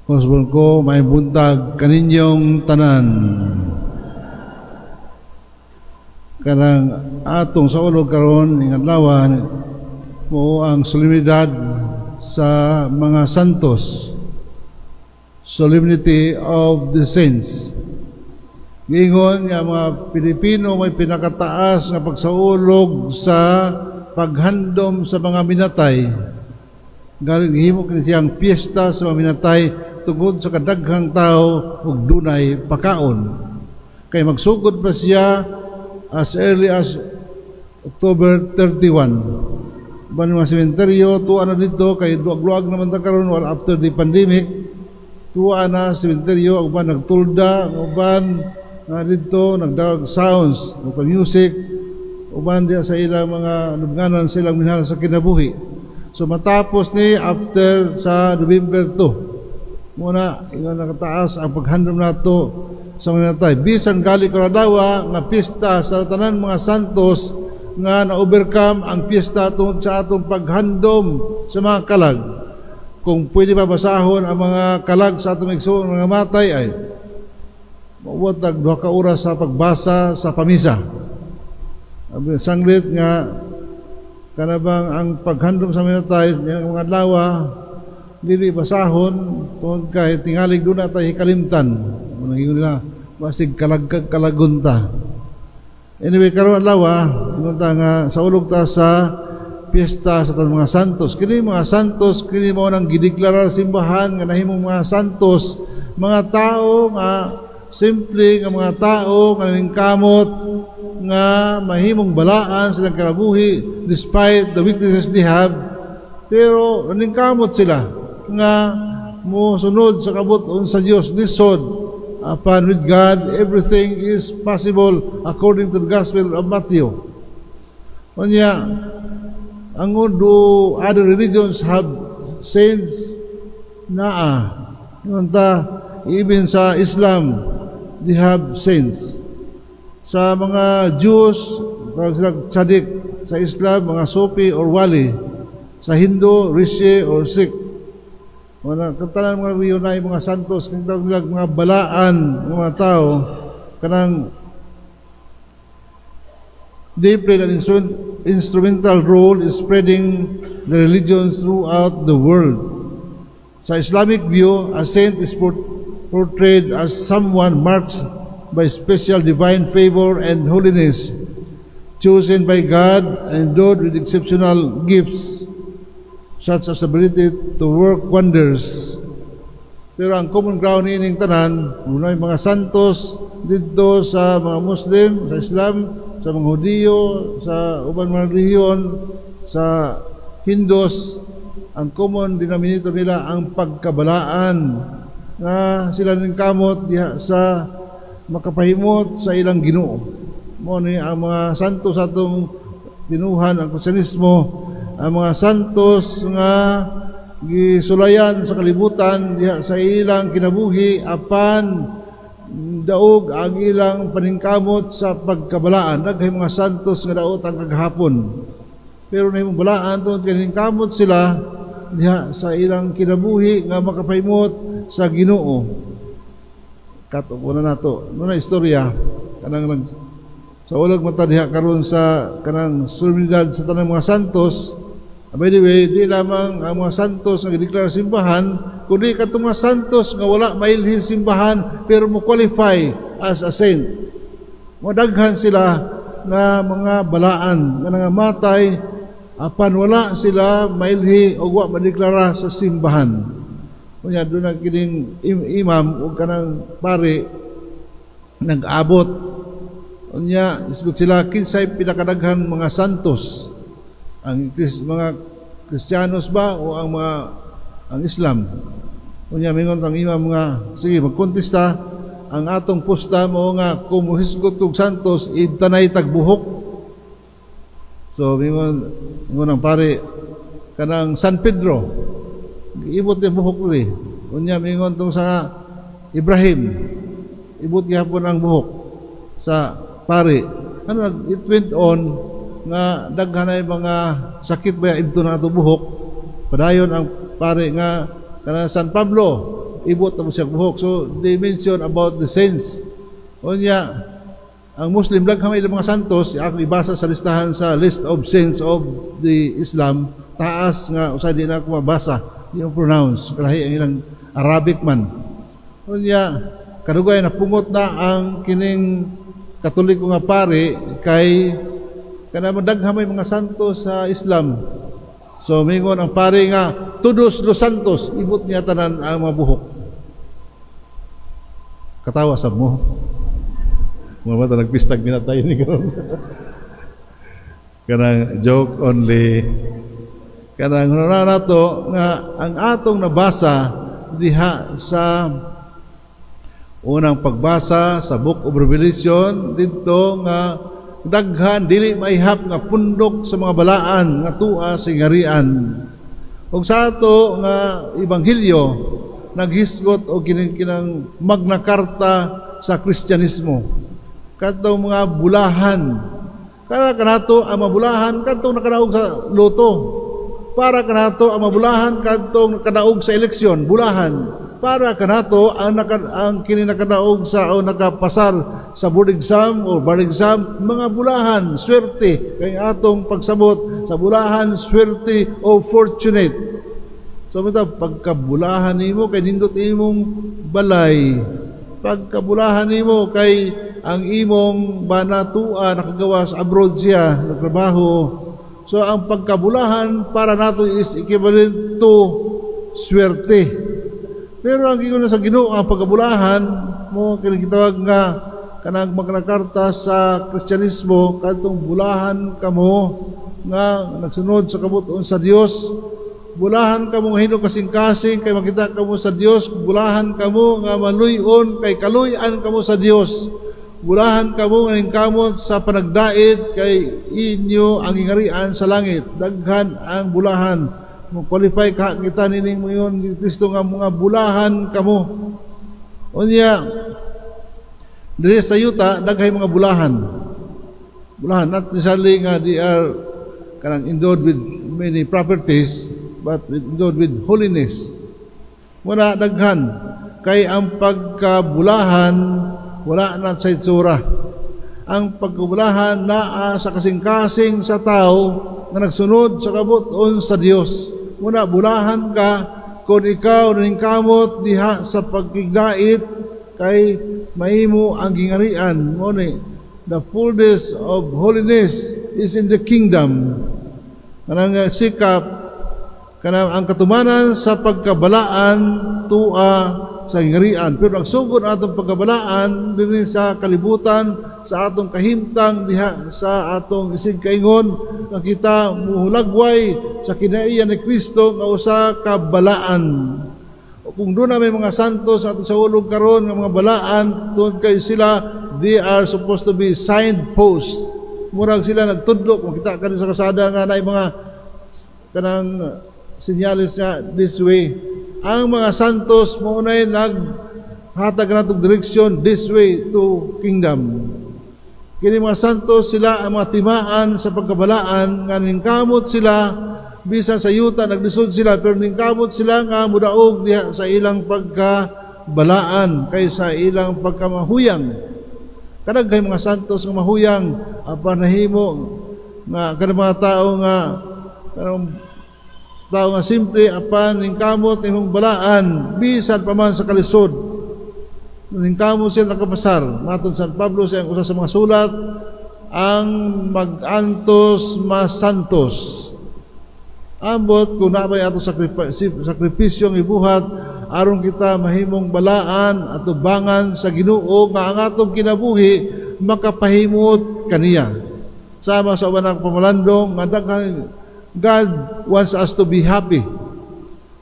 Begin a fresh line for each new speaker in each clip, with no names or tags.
Kung ko, may buntag kaninyong tanan. Kanang atong saulog karon ning adlaw mao ang solemnidad sa mga santos. Solemnity of the Saints. Giingon nga mga Pilipino may pinakataas nga pagsaulog sa paghandom sa mga minatay. Galing gihimo kini siyang piyesta sa mga minatay tungod sa kadaghang tao ug dunay pakaon. Kay magsugod pa siya as early as October 31. Uban mga sementeryo, tuwa na dito kay luag-luag naman ta karon, well, after the pandemic, tuwa na sementeryo, uban nagtulda, uban nga dito nagdag sounds, nagpa music, uban diya sa ilang mga lubnganan sa ilang minahal sa kinabuhi. So matapos ni after sa November 2. Muna, ingon nakataas ang paghandom nato sa mga natay. Bisan gali ko adlaw nga pista sa tanan mga santos nga na-overcome ang piyesta tungod sa atong paghandom sa mga kalag. Kung pwede pa basahon ang mga kalag sa atong igsoon mga matay ay mauwat tag 2 ka oras sa pagbasa sa pamisa. Sanglit nga kanabang ang paghandom sa mga natay ng mga adlaw dili basahon tungod kay tingalig duna tay kalimtan. Munang ingon nila basig kalagkag kalagun ta. Anyway, karon adlaw, ingon ta nga saulog ta sa piyesta sa tanang mga santos. Kini mga santos, kini mao nang gideklarar simbahan nga nahimong mga santos, mga tao nga simple nga mga tao nga naningkamot nga mahimong balaan silang kinabuhi despite the weaknesses they have, pero naningkamot sila nga mo sunod sa kabut-on sa Dios. Lisod, apan with God everything is possible, according to the Gospel of Matthew. Unya, ang do other religions have saints? Naa. Unta, even sa Islam, they have saints. Sa mga Jews, tawag sila tsadik. Sa Islam, mga Sufi or wali. Sa Hindu, rishi or Sikh. Wala, tanan mga relihiyon na mga santos, kung tawag nila mga balaan ng mga tao, kanang they played an instrumental role in spreading the religions throughout the world. Sa Islamic view, a saint is portrayed as someone marked by special divine favor and holiness, chosen by God and endowed with exceptional gifts, such as ability to work wonders. Pero ang common ground niining tanan, una mga santos dito sa mga Muslim, sa Islam, sa mga Hudiyo, sa uban mga relihiyon, sa Hindus, ang common denominator nila ang pagkabalaan nga sila ning kamot diha sa makapahimot sa ilang Ginoo. Mo ni ang mga santos atong tinuhan ang Kristyanismo, ang mga santos nga gisulayan sa kalibutan diha sa ilang kinabuhi apan daog ang ilang paningkamot sa pagkabalaan. Daghay mga santos nga daot ang kagahapon. Pero nahimong balaan tungod kay ningkamot sila diha sa ilang kinabuhi nga makapahimot sa Ginoo. Kato na nato. No na istorya kanang nag saulog mata diha karon sa kanang solemnidad sa tanang mga santos. By the way, di lamang ang mga santos nga gideklara simbahan, kundi katong mga santos nga wala mailhin simbahan pero mo qualify as a saint. Modaghan sila nga mga balaan nga nangamatay apan wala sila mailhi o wa madeklara sa simbahan. Unya doon ang kining imam o kanang pari nag-abot. Unya isgot sila, kinsay pinakadaghan mga santos? Ang mga Kristiyanos ba o ang mga ang Islam? Unya mingon ang imam nga sige magkontesta, ang atong pusta mo nga kung mohisgot og santos ibtanay tagbuhok. So mingon ang pare, kanang San Pedro, ibot niya buhok ri. Unya mingon tong sa Ibrahim, ibot gihapon ang buhok sa pare. Ano nag it went on nga daghan ay mga sakit ba ibto na ato buhok. Padayon ang pare nga kanang San Pablo. Ibot na mo siya buhok. So they mention about the saints. Unya, ang Muslim, daghan may ilang mga santos. Ako ibasa sa listahan, sa list of saints of the Islam, taas nga usay di na ako mabasa, di mo pronounce, kalahi ang ilang Arabic man. Unya, kadugay na pungot na ang kining Katoliko nga pare kay kana daghan may mga santo sa Islam. So mingon ang pare nga, "Todos los santos," ibot niya tanan ang mga buhok. Katawa sab mo. Mga bata nagpistag minatay ni karon. Kanang joke only. Kanang hunahuna nato nga ang atong nabasa diha sa unang pagbasa sa Book of Revelation didto nga daghan dili maihap nga pundok sa mga balaan nga tua sa gingharian. Ug sa ato nga ebanghelyo, naghisgot og kining kinang Magna Carta sa Kristyanismo, kadtong mga bulahan. Para kanato, ang mabulahan kadtong nakadaog sa lotto. Para kanato, ang mabulahan kadtong nakadaog sa eleksyon, bulahan. Para kanato, ang kini nakadaog sa o nakapasar sa board exam o bar exam, mga bulahan, swerte. Kay atong pagsabot sa bulahan, swerte o fortunate. So mita pagkabulahan nimo kay nindot imong balay, pagkabulahan nimo kay ang imong banatua nakagawa sa abroad siya nagtrabaho. So ang pagkabulahan para nato is equivalent to swerte. Pero ang gigon sa Ginoo, ang pagkabulahan mo kini gitawag nga kanang Magna Carta sa Kristyanismo, kadtong bulahan kamo nga nagsunod sa kabut-on sa Dios, bulahan kamo nga hinog kasing-kasing kay makita kamo sa Dios, bulahan kamo nga maluy-on kay kaluy-an kamo sa Dios, bulahan kamo nga ningkamot sa panagdait kay inyo ang gingharian sa langit. Daghan ang bulahan. Mo qualify ka kita nining moingon ni Kristo nga mga bulahan kamo. Unya, diri sa yuta daghay mga bulahan. Bulahan, not necessarily nga they are kanang endowed with many properties, but endowed with holiness. Wala daghan kay ang pagkabulahan wala na sa itsura. Ang pagkabulahan naa sa kasing-kasing sa tao nga nagsunod sa kabut-on sa Dios. Muna bulahan ka kung ikaw naningkamot diha sa pagkigdait kay mahimo ang gingharian mo ni. The fullness of holiness is in the kingdom. Kanang sikap, kanang ang katumanan sa pagkabalaan tua sa gingharian. Pero ang sugod atong pagkabalaan dinhi sa kalibutan, sa atong kahimtang diha sa atong isig kaingon, nga kita muhulagway sa kinaiya ni Kristo nga usa ka balaan. O kung doon na may mga santos sa atong saulog karon nga mga balaan, tungod kay sila, they are supposed to be signpost. Murag sila nagtudlo. Kung kita ka sa kasada nga naay mga kanang senyales nga this way, ang mga santos mo nay naghatag natong direksyon, this way to kingdom. Kini mga santos, sila ang mga timaan sa pagkabalaan nga ningkamot sila bisan sa yuta, naglisod sila, pero ningkamot sila nga mudaog diha sa ilang pagkabalaan kay sa ilang pagkamahuyang. Kadaghay mga santos nga mahuyang apan nahimo nga kanang mga tao nga kanang tao nga simple, apan ningkamot imong balaan bisan pa man sa kalisod, ningkamot sila nakapasar. Matod San Pablo sa usa sa mga sulat, ang mag-antos masantos. Ambot kung naa bay atong sakripisyo ang ibuhat aron kita mahimong balaan at tubangan sa Ginoo nga ang atong kinabuhi makapahimot kaniya. Sama sa uban ng pamalandong nga daghang God wants us to be happy.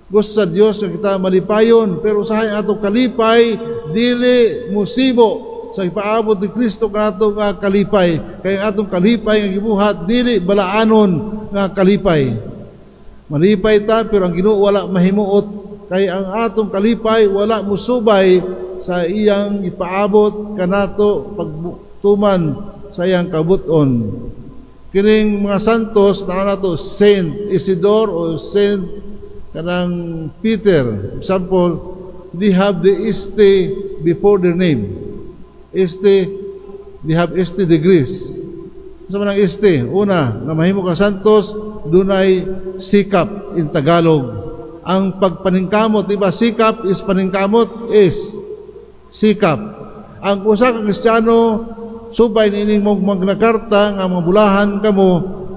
Gusto sa Dios nga kita malipayon, pero usahay ang atong kalipay dili musibo sa ipaabot ni Kristo kanato nga kalipay, kay ang atong kalipay nga gibuhat dili balaanon nga kalipay. Malipay ta, pero ang Ginoo wala mahimuot kay ang atong kalipay wala musubay sa iyang ipaabot kanato pagtuman sa iyang kabuton. Kining mga santos na nato, Saint Isidore o Saint kanang Peter, example, they have the ST before their name. ST, they have ST degrees. Sa man ang ST? Una, nga mahimo ka santos, dunay sikap in Tagalog. Ang pagpaningkamot, di ba? Sikap is paningkamot is sikap. Ang usa ka Kristiyano, subay niining mong Magna Carta nga mga bulahan kamo,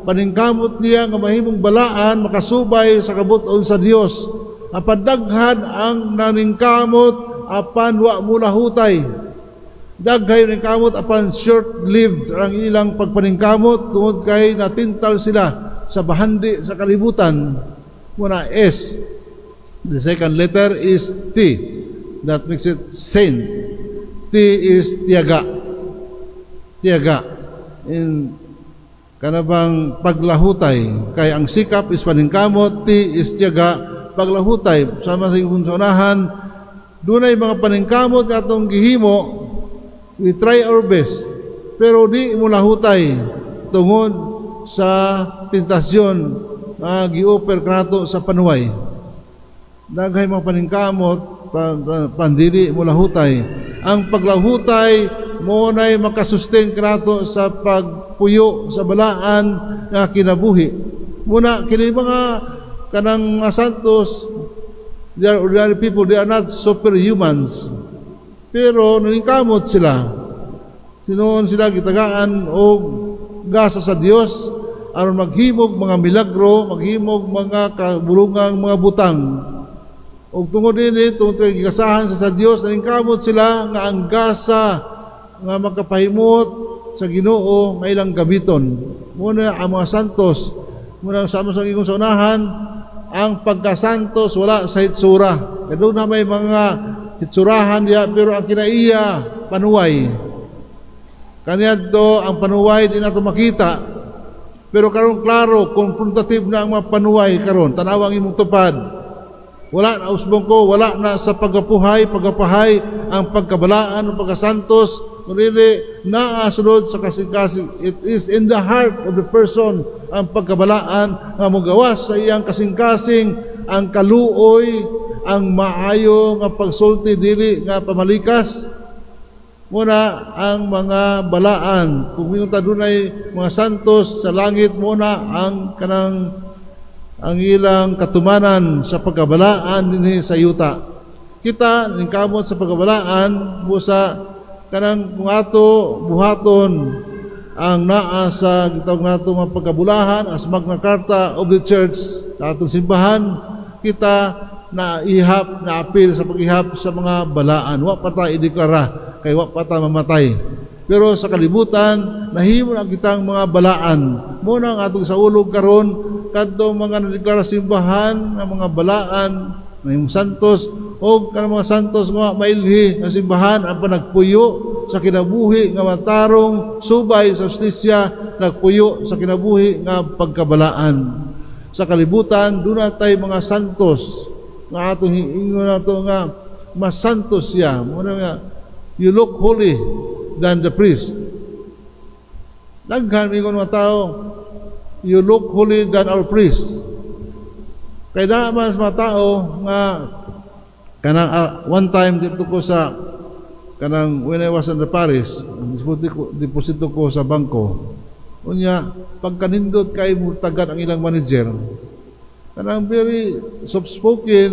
paningkamot niya nga mahimong balaan, makasubay sa kabut-on sa Dios. Apan daghan ang naningkamot apan wa molahutay. Daghay naningkamot apan short-lived ang ilang pagpaningkamot tungod kay natintal sila sa bahandi sa kalibutan. Muna S. The second letter is T. That makes it saint. T is tiyaga. Tiyaga. In kanabang paglahutay. Kay ang sikap is paningkamot, T is tiyaga, paglahutay. Sama sa iyong unahan, dunay mga paningkamot nga atong gihimo, we try our best, pero di mo lahutay tungod sa tentasyon nga gi-offer kanato sa panuway. Daghay mga paningkamot apan dili mo lahutay. Ang paglahutay mo nay makasustain kanato sa pagpuyo sa balaan nga kinabuhi. Muna kini mga kanang mga santos, they are ordinary people, they are not superhumans. Pero naningkamot sila. Tinuon sila gitagaan og gasa sa Dios aron maghimog mga milagro, maghimog mga kabulungang mga butang. Og tungod dinhi, tungod kay gigasahan sa Dios, naningkamot sila nga ang gasa nga makapahimot sa Ginoo nga ilang gamiton. Muna ang mga santos, muna sama sa ingon sa unahan, ang pagkasantos wala sa hitsura. Kaya doon na may mga hitsurahan diya, pero ang kinaiya, panuway. Kaniadto ang panuway di nato makita. Pero karon klaro, confrontative na ang mga panuway karon. Tanawa ang imong tupad. Wala na, usbong ko, wala na sa pagkapuhay, pagkapahay, ang pagkabalaan, ang pagkasantos, kundi naa sulod sa kasing-kasing. It is in the heart of the person ang pagkabalaan nga mogawas sa iyang kasing-kasing, ang kaluoy, ang maayo nga pagsulti, dili nga pamalikas. Muna ang mga balaan. Kung mingon ta dunay mga santos sa langit, muna ang kanang ang ilang katumanan sa pagkabalaan dinhi sa yuta. Kita ningkamot sa pagkabalaan busa kanang kung ato buhaton ang naa sa gitawag nato mga pagkabulahan as Magna Carta of the Church sa atong simbahan, kita na ihap na apil sa pag-ihap sa mga balaan. Wa pa ta ideklara kay wa pa ta mamatay, pero sa kalibutan nahimo na kitang mga balaan. Mo na ang atong saulog karon, kadtong mga nadeklara simbahan nga mga balaan, may santos o kanang mga santos nga mailhi sa simbahan ang panagpuyo sa kinabuhi nga matarong, subay sa hustisya, nagpuyo sa kinabuhi nga pagkabalaan. Sa kalibutan duna tay mga santos nga atong ingon nato nga mas santos siya. Mo na nga you look holy than the priest. Daghan mingon mga tao, "You look holy than our priest." Kay naa man sa mga tao nga kanang one time dito ko sa kanang when I was in the parish, deposito ko sa bangko. Unya, pagkanindot kay mutagad ang ilang manager. Kanang very soft-spoken,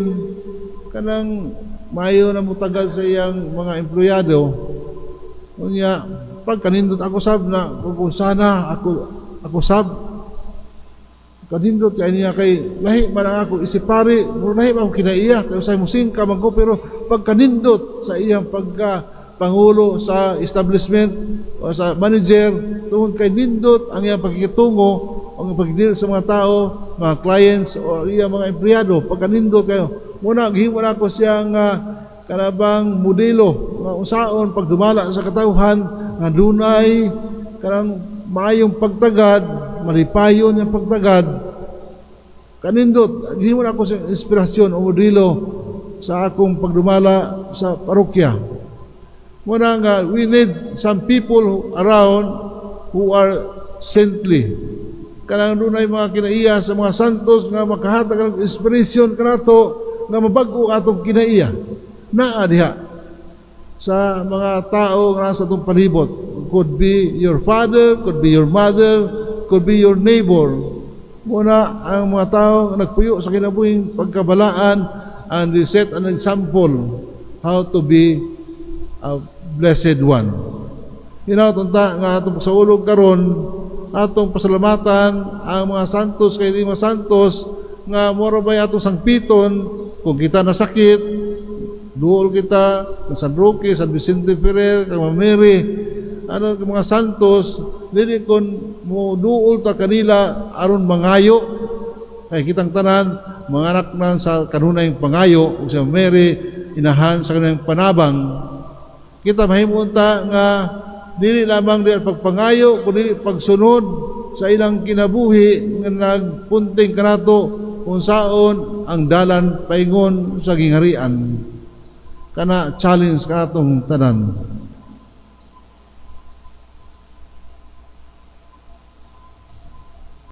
kanang maayo na mutagad sa iyang mga empleyado. Unya, pagkanindot ako sab na kung sana ako sab kanindot kay niya, kay lahi man ang ako isipari, mura lahi man ako kinaiya, kay usay musingka man ko, pero pagkanindot sa iyang pagka pangulo sa establishment o sa manager, tungod kay nindot ang iyang pagkikitungo, ang pagdeal sa mga tao, mga clients o iyang mga empleyado, pagkanindot kayo. Muna gihimo na ako siyang kanabang modelo nga unsaon pagdumala sa katawhan nga dunay kanang maayong pagtagad, malipayon yang pagtagad. Kanindot, gihimo na ako sa inspirasyon o modelo sa akong pagdumala sa parokya. Muna nga we need some people around who are saintly. Kanang dunay mga kinaiya sa mga santos nga makahatag ng inspiration kanato nga mabag-o atong kinaiya. Naa diha sa mga tao nga nasa atong palibot. Could be your father, could be your mother, could be your neighbor. Mao na ang mga tao nga nagpuyo sa kinabuhing pagkabalaan and they set an example how to be a blessed one. Hinaot unta nga atong pagsaulog karon, atong pasalamatan ang mga santos, kay di mga santos nga mura bay atong sangpiton kung kita nasakit, duol kita kang San Roque, San Vicente Ferrer, kang Mama Mary, ano kang mga santos, dili kon mo duol ta kanila aron mangayo, kay kitang tanan mga anak nan sa kanunayng pangayo ug si Mama Mary inahan sa kanunayng panabang. Kita mahimo unta nga dili lamang di ang pagpangayo kundi pagsunod sa ilang kinabuhi nga nagpunting kanato kung saon ang dalan paingon sa gingharian. Kana challenge kanatong tanan.